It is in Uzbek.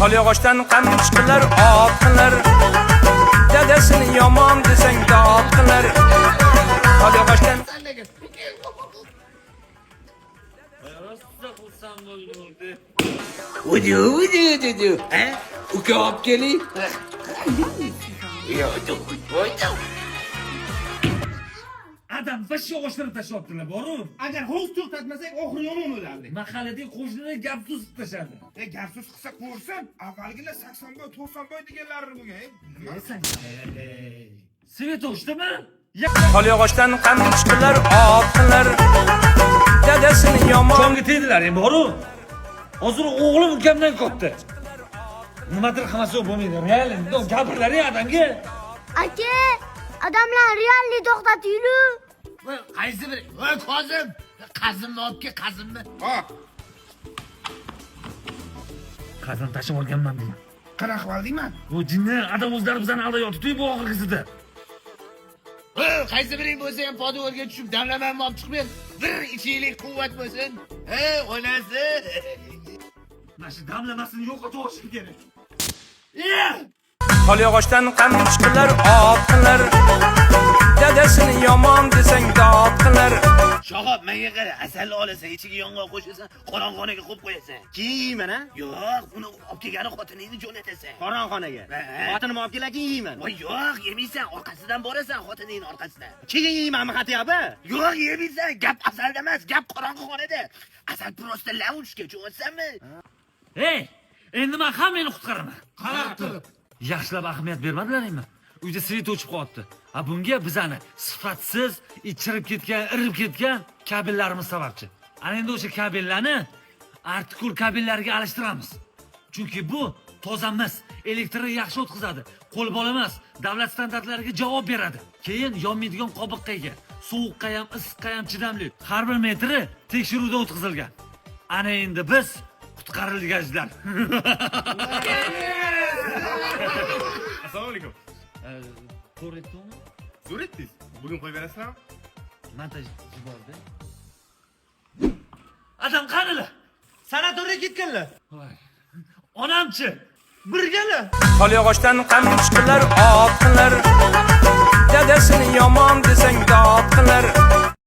Tol yog'ochdan qamchi qilar, ot qilar. Dadasini yomon desang, dod qilar. Tol yog'ochdan Rosa xursand bo'ldi. Udu, udu, udu. Ha? Uka olib keling. Yo'q. Adam bosh yog'ochlari tashlayaptilar, boru. Agar hovuz to'xtatmasak, oxiri yomon bo'lardi. Mahalladagi qo'shnilar gap so'z tashladi. E, gap so'z qilsa ko'rsin, avvalgilar 80 boy, 90 boy deganlari bo'lgan. E, Sen Svet o'chdimi? Tol yog'ochdan qamchi qilar, ot qilar. Dadasini yomon Jonga tegdilar, endi boru. Hozir o'g'lim ukamdan katta. Nimadir qilmasa bo'lmaydi. Real endi gapirlar adamga. Aka, odamlar realni to'xtatinglu. Voy, qaysi biri? Voy, Kozim. Qazimni olib kel, qazimni. Ha, Qazan tashib olganman degan. Qanaqa qildingman? Bu jinni adam o'zlari bizani aldayotdi bu oxirgisida. Voy, qaysi biring bo'lsa ham poduvolga tushib damlamamni olib chiqib ber. Bir ichiylik quvvat bo'lsin. He, onasi. Mana shu damlamasini yo'qotib olishim kerak. Tol yog'ochdan qamchi qilar, ot qilar. Dadasini yomon desang, dod qilar. Shohob, menga qara, asalni olasan, ichiga yong'oq qo'shasan, qorong'onaga qo'yib qo'yasan. Keyin yeyman, a? Yo'q, uni olib kelgani xotiningni jo'natasan. Qorong'onaga. Ha. Xotinim olib kelar, keyin yeyman. Voy, yo'q, yemaysan, orqasidan borasan, xotiningni orqasidan. Keyin yeymanmi xatiyapti? Yo'q, yemaysan, gap asalda emas, gap qorong'i xonada. Asal просто ловушка, tushunyapsanmi? Ey, endi men hammangni qutqaraman. Qanaqa qilib? Yaxshilab ahamiyat bermadilaringmi? Uyda svet o'chib qolibdi. A bunga bizani sifatsiz, ichirib ketgan, irib ketgan kabellarimiz sababchi. Ana endi o'sha kabellarni artikul kabellarga alishtiramiz. Chunki bu toza mis, elektrni yaxshi o'tkazadi, qo'lbola emas, davlat standartlariga javob beradi. Keyin yonmaydigan qobiqqa ega, sovuqqa ham, issiqqa ham chidamli. Har bir metri tekshiruvdan o'tkazilgan. Ana endi biz qutqarilganlar. Assalomu alaykum. To'g'ri aytdimmi? Zo'r etdingiz. Bugun qo'yib berasizlarmi? Montaj yubordi. Adam qanilar? Sanatoriyga ketganlar. Voy. Onamchi? Birgalar. Tol yog'ochdan qamchi qilar, ot qilar. Dadasini yomon desang, dod qilar.